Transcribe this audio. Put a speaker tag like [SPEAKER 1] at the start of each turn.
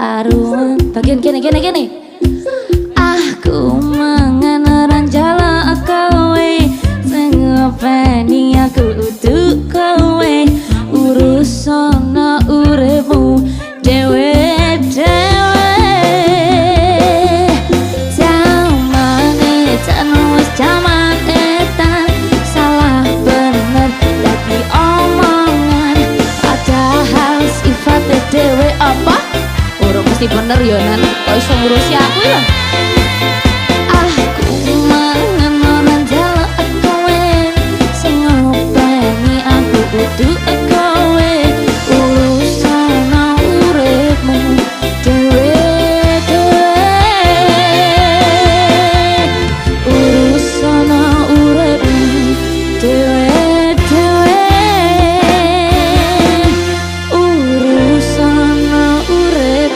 [SPEAKER 1] Aruan bagian kene kene kene. Aku mangan ora njaluk kowe, sing ngopeni aku udu kowe, urusana uripmu dhewe dhewe. Jaman edan wis jaman edan, salah bener dadi omongan, padahal sifate dhewe apa urung mesti bener yo, Nan. Kok iso ngurusi aku ya?